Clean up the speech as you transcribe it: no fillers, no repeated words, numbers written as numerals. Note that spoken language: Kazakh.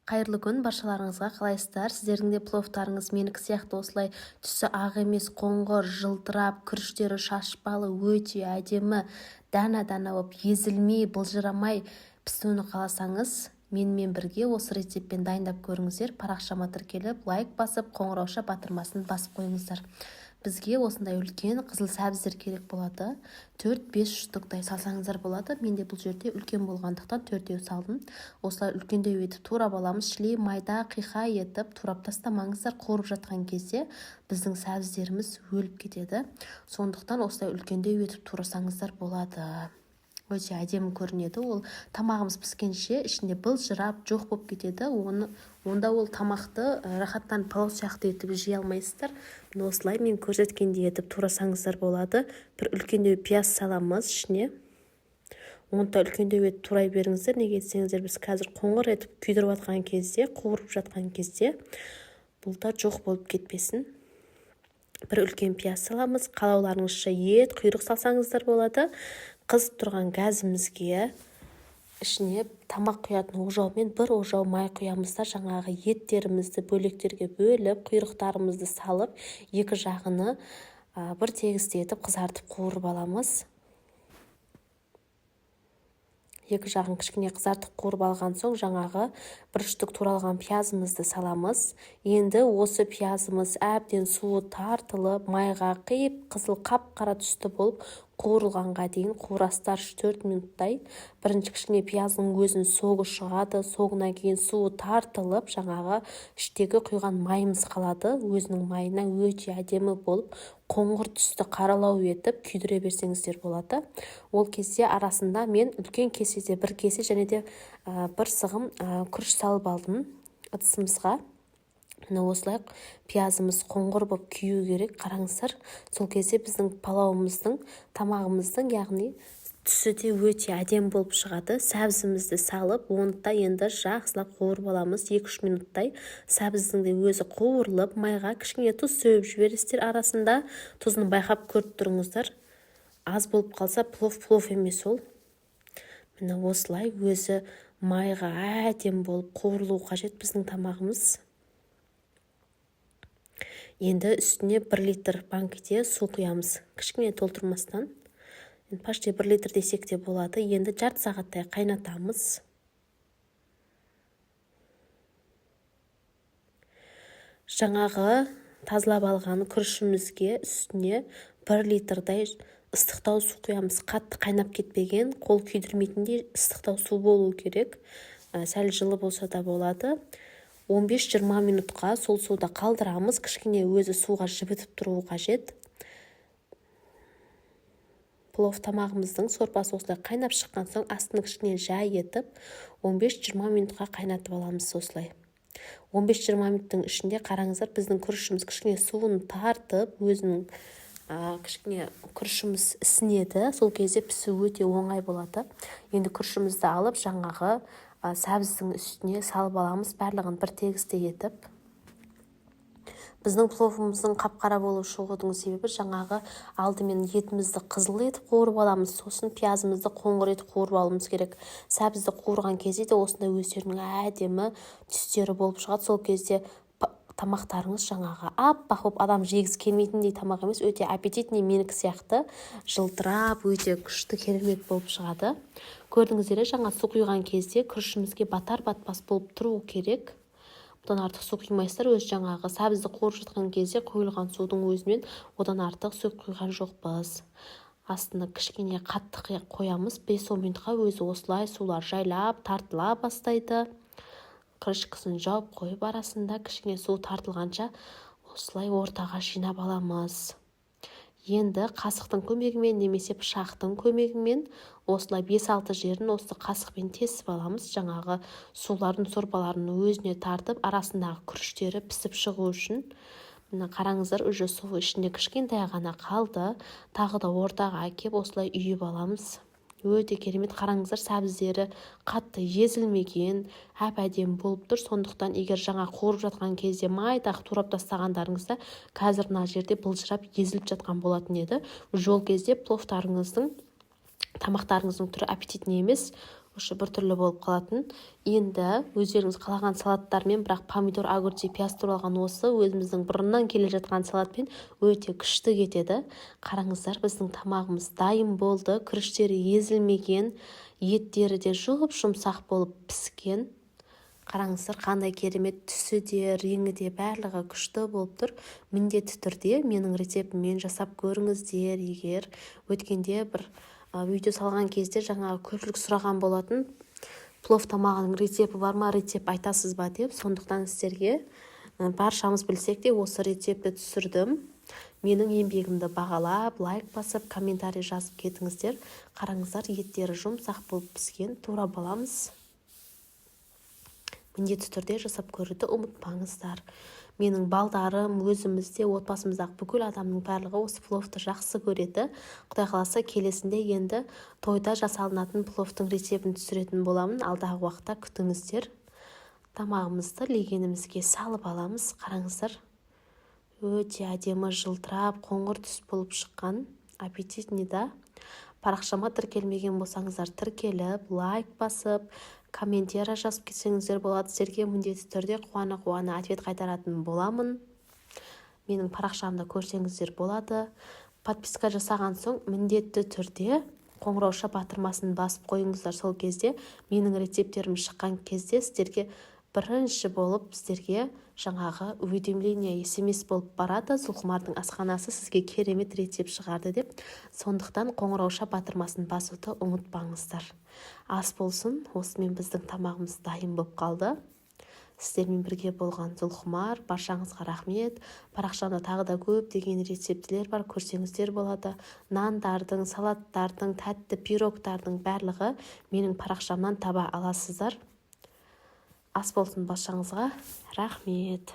Қайырлы күн баршаларыңызға! Қалайсыздар? Сіздердің де пловтарыңыз менікі сияқты осылай түсі ақ емес, қоңыр, жылтырап, күріштері шашпалы, өте әдемі, дана-дана болып, езілмей, былжырамай пісуін қаласаңыз, менімен бірге осы рецептпен дайындап көріңіздер. Парақшама тіркеліп, лайк басып, қоңырауша батырмасын басып қойыңыздар. Бізге осындай үлкен қызыл сәбіздер керек болады. 4-5 штуктай салсаңыздар болады. Менде бұл жерде үлкен болғандықтан төртеу салдым. Осылай үлкендеу етіп турап аламыз. Шілей майда қиқай етіп турап тастамаңыздар. Қуырып жатқан кезде біздің сәбіздеріміз өліп кетеді. Сондықтан осылай үлкендеу етіп турасаңыздар болады. Өте әдемі көрінеді. Ол тамағымыз піскенше ішінде былжырап жоқ болып кетеді. Оны онда ол тамақты рахаттанып палау сияқты етіп жей алмайсыздар. Міне, осылай мен көрсеткендей етіп турасаңыздар болады. Бір үлкендеу пияз саламыз ішіне. Оны да үлкендеу етіп турай беріңіздер. Неге десеңіздер, біз қазір қоңыр етіп күйдіріп жатқан кезде, қуырып жатқан кезде бұл да жоқ болып кетпесін. Бір үлкен пияз саламыз. Қалауларыңызша ет, құйрық салсаңыздар болады. Қызып тұрған газымызге ішіне тамақ құятын ожаумен бір ожау май құямыз да, жаңағы еттерімізді бөлектерге бөліп, құйрықтарымызды салып, екі жағыны бір тегістей етіп қызартып қуырып аламыз. Екі жағын кішкене қызартып қуырып алған соң, жаңағы бір штук туралған пиязымызды саламыз. Енді осы пиязымыз әбден суы тартылып, майға қиып, қызыл қап-қара түсті болып қуырылғанға дейін қуырасыздар 3-4 минуттай. Бірінші кішкене пияздың өзінің согы шығады, согынан кейін суы тартылып, жаңағы іштегі құйған майымыз қалады. Өзінің майына өте әдемі болып, қоңыр түсті қаралау етіп күйдіре берсеңіздер болады. Ол кезде арасында мен үлкен кеседе бір кесе және де бір сығым күріш салып алдым ыдысымызға. Міне, осылай пиязымыз қоңыр болып күю керек, қараңыздар. Сол кезде біздің палауымыздың, тамағымыздың, яғни түсі де өте әдемі болып шығады. Сәбізімізді салып, оны да енді жақсылап қуырып аламыз 2-3 минуттай. Сәбіздің де өзі қуырылып, майға кішкене тұз сеуіп жібересіздер арасында. Тұзын байқап көріп тұрыңыздар. Аз болып қалса, плов плов емес ол. Міне, осылай өзі майға әдемі болып қуырылу қажет біздің тамағымыз. Енді үстіне 1 литр банкіде су құямыз. Кішкене толтырмастан. Енді почти 1 литр десек те болады. Енді жарты сағаттай қайнатамыз. Жаңағы тазалап алған күрішімізге үстіне 1 литрдай ыстықтау су құямыз. Қатты қайнап кетпеген, қол күйдірмейтіндей ыстықтау су болу керек. Сәл жылы болса да болады. 15-20 минутқа сол суда қалдырамыз. Кішкене өзі суға жібітіп тұруы қажет. Плов тамағымыздың сорпасы осылай қайнап шыққан соң, астын кішкене жай етіп, 15-20 минутқа қайнатып аламыз осылай. 15-20 минуттың ішінде, қараңыздар, біздің күрішіміз кішкене суын тартып, өзінің кішкене күрішіміз ісінеді. Сол кезде пісу өте оңай болады. Енді күрішімізді алып, жаңағы сәбіздің үстіне салып аламыз, барлығын бір тегістей етіп. Біздің пловымыздың қап-қара болып шығудың себебі, жаңағы алдымен етімізді қызыл етіп қуырып аламыз, сосын пиязымызды қоңыр етіп қуырып алуымыз керек. Сәбізді қуырған кезде де осындай өздерінің әдемі түстері болып шығады. Сол кезде тамақтарыңыз жаңағы аппақ болып, адам жегісі келмейтіндей тамақ емес, өте аппетитный, менікі сияқты жылтырап, өте күшті, керемет болып шығады. Көрдіңіздер, жаңа су құйған кезде күрішімізге батар-батпас болып тұру керек. Бұдан артық су құймайсыздар. Өзі жаңағы сәбізді қуырып жатқан кезде құйылған судың өзімен одан артық су құйған жоқпыз. Астына кішкене қатты қоямыз. 5-10 минутқа өзі осылай сулар жайлап тартыла бастайды. Крышкасын жауып қойып, арасында кішкене су тартылғанша осылай ортаға жинап аламыз. Енді қасықтың көмегімен немесе пышақтың көмегімен осылай 5-6 жерін осы қасықпен тесіп аламыз. Жаңағы сулардың, сорпаларын өзіне тартып, арасындағы күріштері пісіп шығу үшін. Міне, қараңыздар, уже су ішінде кішкентай ғана қалды. Тағы да ортаға әкеп осылай үйіп аламыз. Өте керемет, қараңыздар, сәбіздері қатты езілмеген, әп-әдемі болып тұр. Сондықтан егер жаңа қуырып жатқан кезде майда қылып турап тастағандарыңызда, қазір мына жерде былжырап езіліп жатқан болатын еді. Уже ол кезде пловтарыңыздың, тамақтарыңыздың түрі аппетитный емес, Уже біртүрлі болып қалатын. Енді өздеріңіз қалаған салаттармен, бірақ помидор, огурцы, пияз туралған осы өзіміздің бұрыннан келе жатқан салатпен өте күшті кетеді. Қараңыздар, біздің тамағымыз дайын болды. Күріштері езілмеген, еттері де жұп-жұмсақ болып піскен. Қараңыздар, қандай керемет! Түсі де, реңі де, барлығы күшті болып тұр. Міндетті түрде менің рецептіммен жасап көріңіздер. Егер өткенде бір видео салған кезде жаңағы көпшілік сұраған болатын: «Плов тамағының рецепті бар ма, рецепт айтасыз ба?» – деп. Сондықтан сіздерге, баршамыз білсек те, осы рецептті түсірдім. Менің еңбегімді бағалап, лайк басып, комментарий жазып кетіңіздер. Қараңыздар, еттері жұмсақ болып піскен. Турап аламыз. Міндетті түрде жасап көруді ұмытпаңыздар. Менің балдарым, өзіміз де, отбасымыздағы бүкіл адамның барлығы осы пловты жақсы көреді. Құдай қаласа, келесінде енді тойда жасалынатын пловтың рецептін түсіретін боламын. Алдағы уақытта күтіңіздер. Тамағымызды легенімізге салып аламыз. Қараңыздар, өте әдемі жылтырап, қоңыр түс болып шыққан. Аппетитный да. Парақшама тіркелмеген болсаңыздар, тіркеліп, лайк басып, комментарий жазып кетсеңіздер болады. Сіздерге міндетті түрде қуана-қуана ответ қайтаратын боламын. Менің парақшамды көрсеңіздер болады. Подписка жасаған соң, міндетті түрде қоңырауша батырмасын басып қойыңыздар. Сол кезде менің рецепттерім шыққан кезде сіздерге бірінші болып, сіздерге жаңағы уведомление, СМС болып барады: «Зұлқұмардың асханасы сізге керемет рецепт шығарды», – деп. Сондықтан қоңырауша батырмасын басуды ұмытпаңыздар. Ас болсын! Осымен біздің тамағымыз дайын болып қалды. Сіздермен бірге болған Зұлқұмар. Баршаңызға рахмет. Парақшамда тағы да көптеген рецептілер бар, көрсеңіздер болады. Нандардың, салаттардың, тәтті пирогтардың барлығы менің парақшамнан таба аласыздар. Ас болсын баршаңызға! Рахмет.